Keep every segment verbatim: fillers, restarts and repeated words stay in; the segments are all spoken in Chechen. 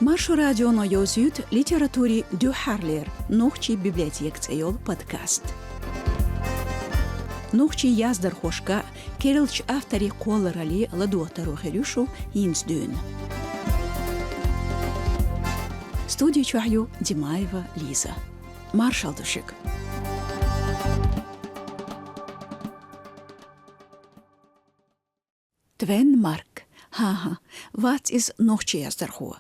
Маршо радионо йовзуьйту литературин дуьххьарлера «Нохчийн библиотека» цӀе йолу подкаст. Нохчийн яздархошка, керлачу авторийн кхолларалле ладогӀа таро хир ю шу хӀинца дуьйна. Студи чохь ю Димаева Лиза. Маршалла ду шуьга. Твен Марк. ХӀан-хӀа, вац иза нохчийн яздархо,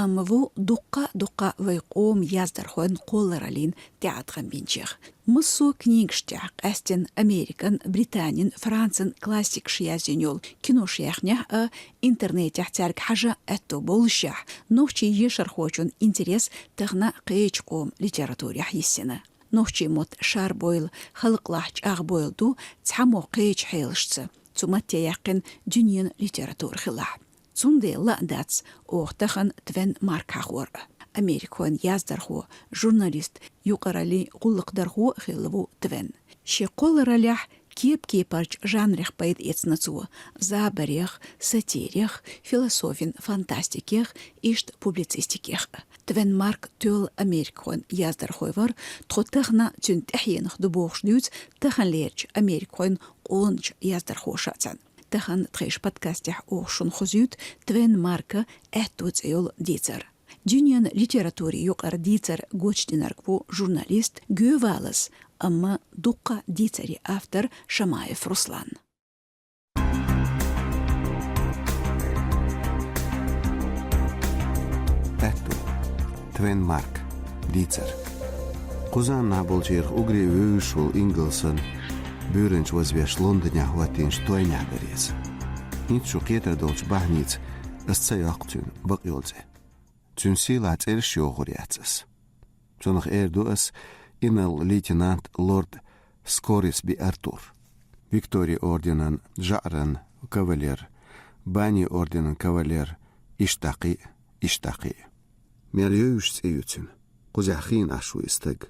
амма ву дуккха-дуккха вай къоман яздархойн кхоллараллин тӀеӀаткъам бинчех. Массо а книгаш тӀехь, къаьсттина Американ, Британин, Францин классикаш яздина йолу кинош яьхнехь а, интернетехь цаьрга хьажа аьтто боллушехь, нохчийн ешархочун интерес тахана кхечу къоман литературехь йиссина. Нохчийн мотт шарбойла, халкъалахь чӀагӀбойла ду цхьаммо кхечу хьелашца, цу матте яьккхина дуьненан литература хилахь. Цундела лаа дац оха тахана Твен Марк хьахор а. Америкахойн яздархо, журналист, юкъараллин гӀуллакхдархо а хилла ву Твен. Шен кхоллараллехь кеп-кепарчу жанрех пайда эцна цо: забарех, сатирех, философин фантастикех, иштта публицистикех. Твен Марк тоьлла америкахойн яздархо вара, тхо тахана цуьнан тӀаьхьенах ду бохуш дуьйцу таханлерчу америкахойн къоначу яздархоша цхьаьна. Тахана тхайн подкастехь оха шуна хозуьйту Твен Маркан «Аьтто» цӀе йолу дийцар. Дуьненан литературин юкъара дийцар гочдинарг ву журналист, гоьвалаз, амма дуккха дийцарийн автор Шамаев Руслан. Аьтто. Твен Марк. Дийцар. Кхузанна болчерах уггаре вевзаш волу ингалсан буьйранча вазвеш Лондонехь хӀоттийначу тойнехь дара иза. ХӀинца шу кхетар долчу бахьаница ас ца йоккху цуьнан бакъ йолу цӀе. Цуьнан сийлахь цӀераш йохур яц ас. Цунах эр ду ас инарла-лейтенант лорд Скорисби Артур, Викторин орденан жаӀаран кавалер, Банин орденан кавалер, иштта кхин а, иштта кхин а. Мел евзаш цӀе ю цуьнан, кхузахь хиъна Ӏаш ву и стаг.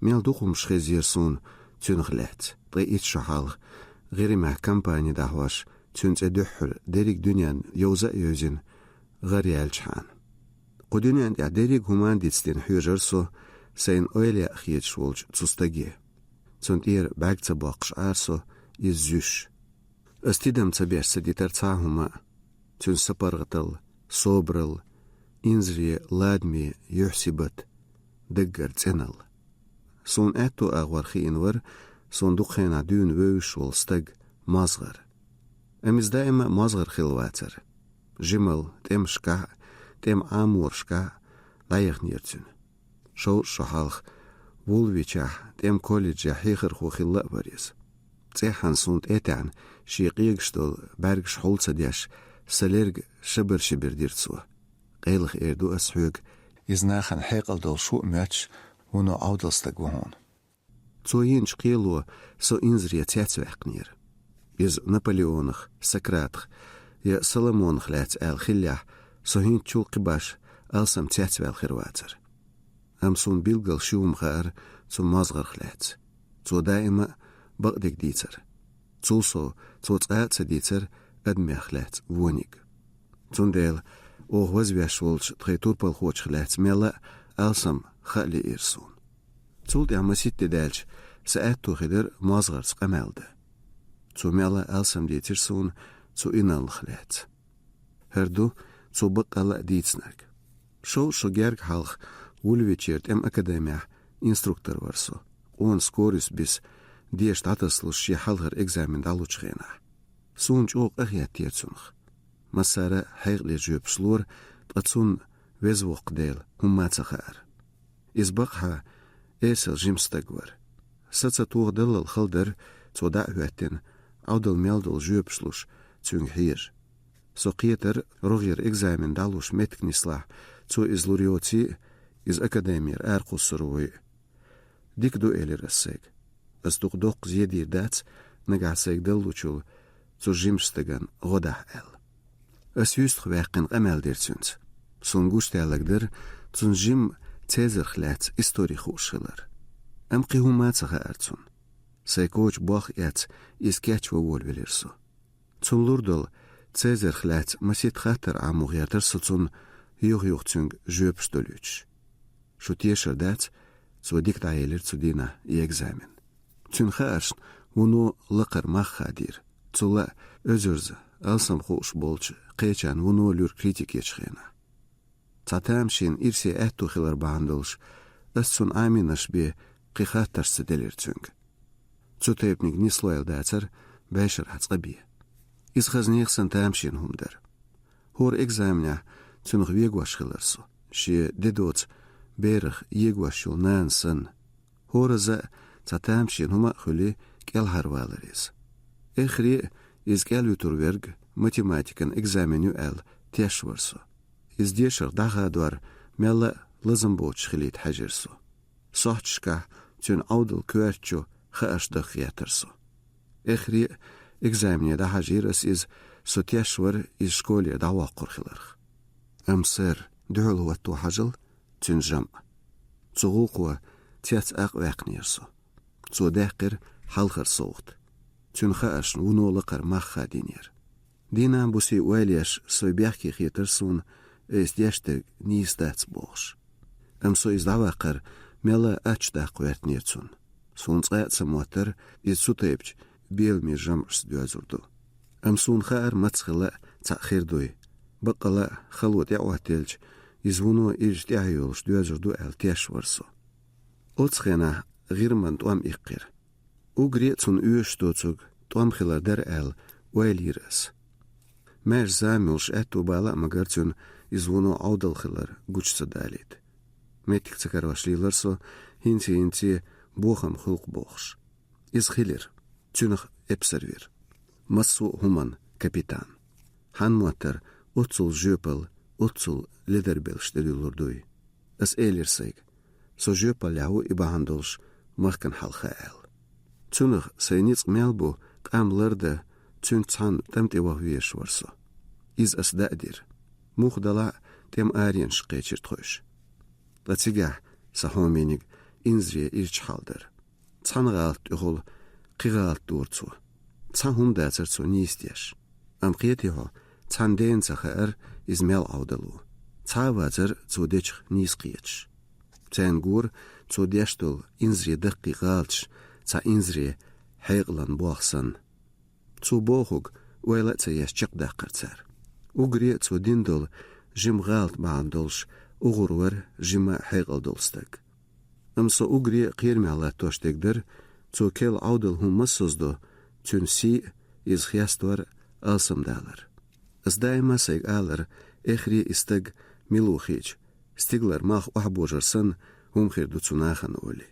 Мел дукха хӀумнаш хезира суна цуьнах лаьцна, ткъе итт шо хьалха, ГӀиримехь кампани дӀахьош, цуьнан цӀе дуьххьара дерриг дуьненна йовза а евзина, гӀар яьллачхьана. Кху дуьнен тӀехь дерриг хӀуманна дицдина хьоьжура со, сайна ойла яа хеташ волчу цу стаге. Цунна тӀера бӀаьрг ца боккхуш Ӏара со иза зуьйш. Ас тидам ца беш ца дитара цхьа а хӀума а: цуьнан сапаргӀаталла, собаралла, инзаре ладаме юьхь-сибат, даггара цӀеналла. Суна аьтто агӀор хиъна вара суна дукха хенахь дуьйна вевзаш волу стаг, МозгӀар. Амма иза даима а мозгӀар хилла вацара. Жималла, тӀемашкахь а, тӀеман Ӏаморашкахь а дӀаяханера цуьнан. Шовзткъа шо хьалха Вулвичехь, тӀеман колледжехь хьехархо хилла а вара иза. ЦӀеххьана суна тӀетаьӀна, шен къегаш долу бӀаьргаш хьул ца деш, сан лерг шабар-шибар дира цо. Къайлаха эр ду ас хьоьга, иза нахана хьекъал долуш ву а моьттуш, вуно Ӏовдал стаг ву хьуна. Цо йинчу кхело со инзаре цецваьккхинера. Иза Наполеонах, Сократах я Соломонах лаьцна аьлла хиллехь, со хӀинцачул кхин башха алсам цецваьлла хир вацара. Амма суна билггал ши хӀума хаьара цу МозгӀарх лаьцна. Цо даима а бакъдерг дийцара. Цул сов, цо цкъа а ца дийцара адамех лаьцна вониг. Цундела оха вазвеш волчу тхайн турпалхочух лаьцна мелла а алсам хаа лиира суна. Цул тӀаьхьа маситта де даьлча, сан аьтто хир дара МозгӀарца къамел дан. Цо мелла а алсам дийцира суна цу инарлах лаьцна. ХӀара ду цо баккъалла а дийцинарг. Шовзткъа шо герга хьалха Вулвичера тӀеман академехь инструктор вара со, къона Скорисбис деша дӀатасалуш шен хьалхара экзамен дӀалучу хенахь. Суна чӀогӀа къахетара цунах. Массара а хьекъале жоьпаш лора, ткъа цунна, веза воккха Дела, хӀумма а ца хаьара. Иза бакъахьа эсала жима стаг вара. Са ца тохадаллал хала дара цо дӀа а хӀоьттина, Ӏовдал мел долу жоьпаш луш, цуьнга хьежа. Со кхетара, рогӀера экзамен дӀалуш меттиг нислахь, цо иза лур йоций а, иза академера аракхуссур вуй а. Дика ду, элира ас сайга. Ас дукха доккха зен дийр дац, нагахь сайга даллучул цу жимачу стагана гӀо дахьа аьлла. Ас юьстах ваьккхина къамел дира цуьнца. Суна гучудаьлларг дара цунна жимма Цезарх лаьцна истори хууш хилар. Амма кхин хӀумма а ца хаьара цунна. Сайн коча болх а эцна, иза кечван волавелира со. Цунна лур долу Цезарх лаьцна маситта хаттар Ӏамо гӀертара со цунна, юха-юха цуьнга жоьпаш долуьйтуш. Шу тешар дац, цо дика дӀаелира цу дийнахь и экзамен. Цуьнан хааршна вуно лакхара мах хадийра, цул а оьзарза, алсам хууш болчу кхечарна вуно луьра критика ечу хенахь. Цхьа тамашийна ирсе аьтту хилар бахьана долуш, ас цунна Ӏамийнарш бен кхин хаттарш ца делира цуьнга. Цу тайпаниг нислойла дацара бешарахь цкъа бен. Иза хаза нехан санна тамашийна хӀума дара. ХӀора экзаменехь цуьнах вегош хилар со, шен де доцу берах егош йолу нана санна. ХӀоразза а цхьа тамашийна хӀума а хуьлий, кӀелхьарвалар иза. Эххаре а иза кӀел вуьтур верг математикан экзамен ю аьлла теш вара со. Иза дешарх дӀахадор мелла а лазам боцуш хилийта хьаьжира со. Сохьташкахь цуьнан Ӏовдал коьртачу хаарш даха гӀертара со. Эххаре а экзамене дӀахьажийра ас иза, со теш вара иза школе дӀавоккхур хиларх. Амма, сэр, дуьхьал хӀотто хьажал цуьнан жамӀ. Цу гӀуллакхо цец акъ ваьккхинера со. Цо даьккхира хьалхара совгӀат. Цуьнан хааршна вуно лакхара мах хадийнера. Дийнахь-буси ойла еш, со бехке хетара суна, айса деш дерг нийса дац бохуш. Амма со иза дӀаваккхар мелла а аччадаккха гӀоьртинера цунна. Суна цкъа а ца моттара, иза цу тайпачу беламе жамӀашца доьзур ду. Амма суна хаьара, маца хилла а цхьаъ хир дуй. Баккъала а хало тӀеӀоттаелча, иза вуно ирча тӀаьхье йолуш доьзур ду аьлла теш вара со. Оцу хенахь ГӀирмана тӀом иккхира. Уггаре а цунна оьшуш доцург тӀом хилар дара аьлла ойла йира ас. Маьрша зама йолуш аьтту бала а магара цуьнан иза вуно Ӏовдал хилар гучу ца далийта. Меттиг ца карош лелара со, хӀинца-хӀинца бохам хуьлу-кх бохуш. Иза хилира. Цуьнах эпсар вира. Массо а хӀуманна капитан. Хьан моттара оццул жоьпалла, оццул ледарбеллаш тӀедуьллур дуй? Ас элира сайга: «Со жоьпаллехь ву и бахьана долуш махкана хьалха», — аьлла. Цунах сайн ницкъ мел бу къам лардан цуьнца цхьаьна тӀам тӀе ваха везаш вара со. Иза ас даа дира. Муха далахь а, тӀеман аренашка кхечира тхо уьш. Ткъа цигахь сан хьомениг инзаре ирча хьал дара. Цхьана гӀалат тӀехула кхин гӀалат дора цо. Цхьа хӀума дацара цо нийса деш. Амма кхетий хьо, цхьана дена ца хаьара иза мел Ӏовдал ву. Цхьа а вацара цо дечух нийса кхеташ. Царна гора цо деш долу инзаре даккхий гӀалаташ цхьа инзаре хьекъалан болх санна. Цо бохург ойла а ца еш чекхдаккхара цара. Уггаре а цо дина долу жима гӀалат бахьана долуш уггар вара жима хьекъал долу стаг. Амма со уггаре а кхерамехь латтош дерг дара, цо керла Ӏовдал хӀума ма созадо, цуьнан сий а, иза хестор а, алсамдалар. Ас даима а сайга алара, эххаре и стаг мила ву хиъча, стигалара малх охьабожар санна, хӀума хир ду цу нахана олий.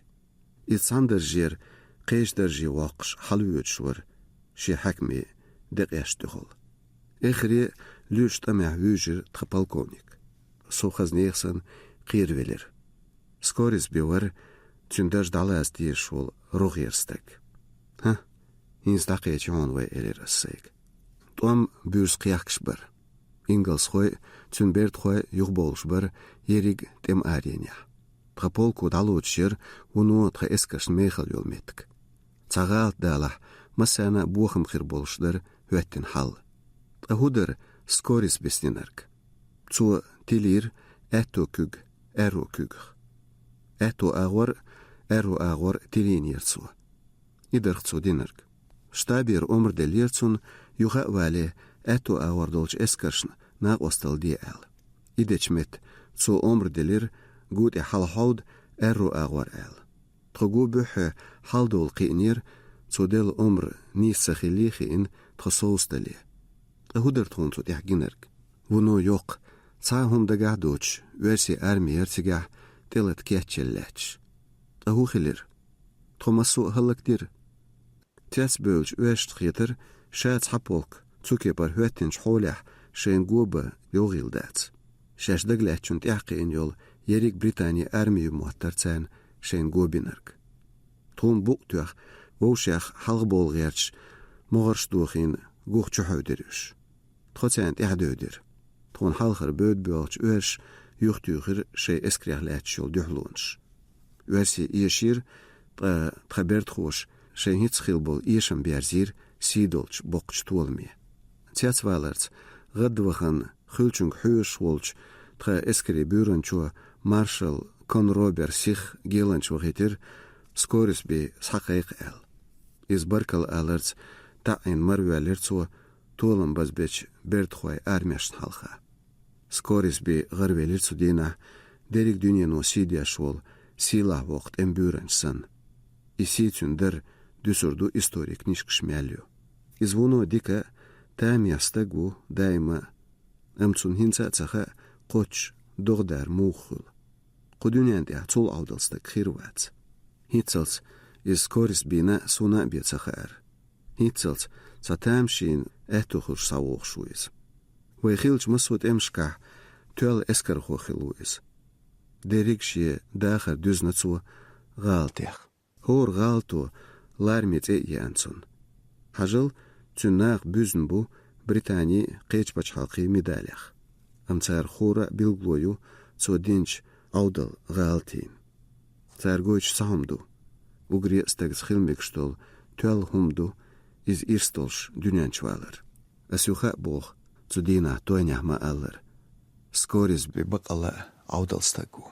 Иза цхьана даржера кхечу дарже воккхуш хьалавоьдуш вара, шен хьаькаме декъеш тӀехула. Эххаре луьрачу тӀамехь вуьйжира тхан полковник. Со хаза нехан санна кхеравелира. Скорис бен вара цуьнан дарж дӀалаца дезаш волу рогӀера стаг. «ХӀа, хӀинца дӀакхечи хьуна вай», — элира ас сайга. ТӀом буьрса кхехкаш бара. Ингалсхой а, цуьнан бердахой а юхабовлуш бара ерриг а тӀеман аренехь. Тхан полко дӀалоцуш яра вуно тхан эскаршна мехала йолу меттиг. Цхьа гӀалат далахь, массарна а бохам хир болуш дара хӀоьттина хьал. Ткъа хӀун дара скорис беснинарг? Цо тилийра аьтту куьг аьрру куьгах. Аьтту агӀор а, аьрру агӀор а тилийнера цо. И дарх цо динарг. Штабера омра деллера цунна, юха а вале, аьтту агӀор долчу эскаршна накъосталла де аьлла. И дечу метта цо омра делира, гу тӀе хьалхьовда аьрру агӀор аьлла. Тхо гу буьххье хьалдовла кхиънера, цо делла омра нийса ца хиллий хиъна тхо совцадале. Ткъа хӀун дара тхуна цу тӀехь гинарг? Вуно йоккха, цхьа а хӀума дагахь а доцуш, оьрсийн арми яра цигахь тӀелата кечъелла лаьтташ. Ткъа хӀун хилира? Тхо массо а хӀаллакдира. Цецбевллачу оьрсашна хетара, ша цхьа полк цу кепара хӀоьттинчу хьолехь шайна го бан йогӀийла дац. Шаьш дагалаьцначунна тӀаьхьакхиъна йолу ерриг Британин арми ю моттара царна шайна го бинарг. Тхуна букъ тоьхна, вовшех хьалхабовла гӀерташ, могӀарш дохийна, гух чухьевдира уьш. Тхо царна тӀаьхьадевдира. Тхуна хьалхара бевдда боьлхучу оьрсаша юхатуьйхира шайн эскарех лаьтташ йолу дуьхьалонаш. Оьрсий эшийра, ткъа тхан бердахоша шайн хӀинца хилла болу эшам берзийра сий долчу боккхачу толаме. Цецваларца гӀадвахана, хуьлучуьнга хьоьжуш волчу Тха эскаре буьйранчо маршал Конробер сиха геланча вахийтира Скорисби схьакхайкха аьлла. Иза баркалла аларца таӀийна мара воьллира цо толам базбеча бердахойн армешна хьалха. Скорисби гӀаравелира цу дийнахь дерриг дуьнено сий деш волу сийлахь воккха тӀеман буьйранча санна. И сий цуьнан дар дуьсур ду историн книжкаш мел ю. Иза вуно дика а, тамехь стаг ву даима а, амма цунна хӀинца а ца хаьа кхоччуш догӀа дар муха хуьлу. Кху дуьнен тӀехь цул Ӏовдал стаг хир вац. ХӀинццалц иза Скорисбина суна а бен ца хаьара. ХӀинццалц цхьа тамашийна аьтту хуьлуш схьавогӀуш ву иза. Вай хиллачу массо а тӀемашкахь тоьлла эскархо хилла ву иза. Дерриг шен дахар дуьзна цо гӀалатех. ХӀора гӀалато лараме цӀе а еана цунна. Хьажал, цуьнан наха буьзна бу Британин, кхечу пачхьалкхийн медалех. Амма цара хӀора а билгало ю цо динчу Ӏовдал гӀалатийн. Цара гойтуш цхьа хӀума ду. Уггаре а стагца хила мегаш долу тоьлла хӀума ду, иза ирс долуш дуьнен чу валар. Ас юха а боху, цу дийнахь тойнехь ма-аллара: Скорисби баккъалла а Ӏовдал стаг ву.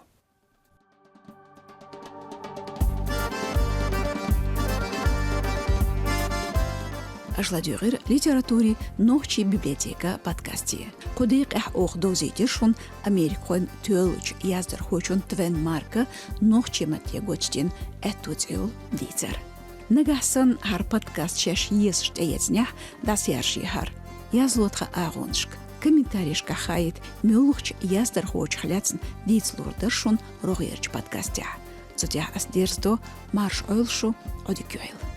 Аша ладуьйгӀира литературин нохчийн библиотека подкасте. Кху декъехь оха довзийтира шуна америкахойн тоьллачу яздархочун Твен Марка нохчийн матте гочдина аьтту цӀе йолу дийцар. Нагахь санна хӀара подкаст шаьш езаш тӀеэцнехь, дӀасаяржийхьара. Язло тхан агӀонашка, комментарийшкахь хаийта, муьлххачу яздархочух лаьцна дийца лур дара шуна рогӀерчу подкастехь. Цу тӀехь ас дерзадо, марша Ӏойла шу, Ӏодика йойла.